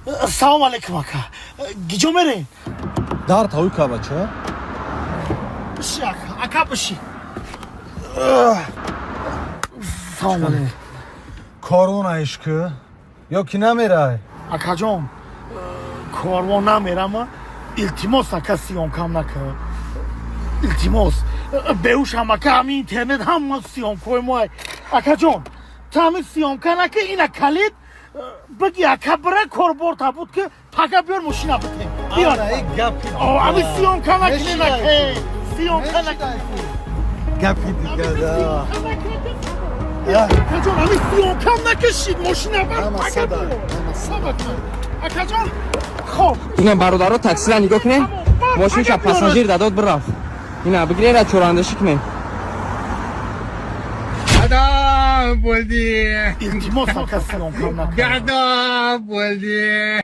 Салом алейкум, ака. Гиҷо мерем? Дар тавй ка, бача. Биши, ака, ака, биши. Салом алейкум. Корвон аишку ё ки намерай? Акаҷон, корвон намерама. Илтимос, ака, съёмка м нака, илтимос. Беушам, ака, ҳами интернет ҳама съёмка ҳои мо. Акаҷон, ту ҳами съёмка нака. Ина калид биги, ака, бира корборта буд, ки пага биёр, мошина битем, биёр. Ами съёмка накунӣ, наке, съёмка нака. Гапи дигада. Акаҷон, ами съёмка м накашид, мошина бар, пага биёр. Акаҷон, хоб. Ина, бародаро, таксира нигоҳ кунед, мошинша пассажир дадод, бирафт. Ина бигирера, чорандашӣ кунед. Адам bo'ldi. Илтимос, ака, съёмка м нака. Гадо bo'ldi.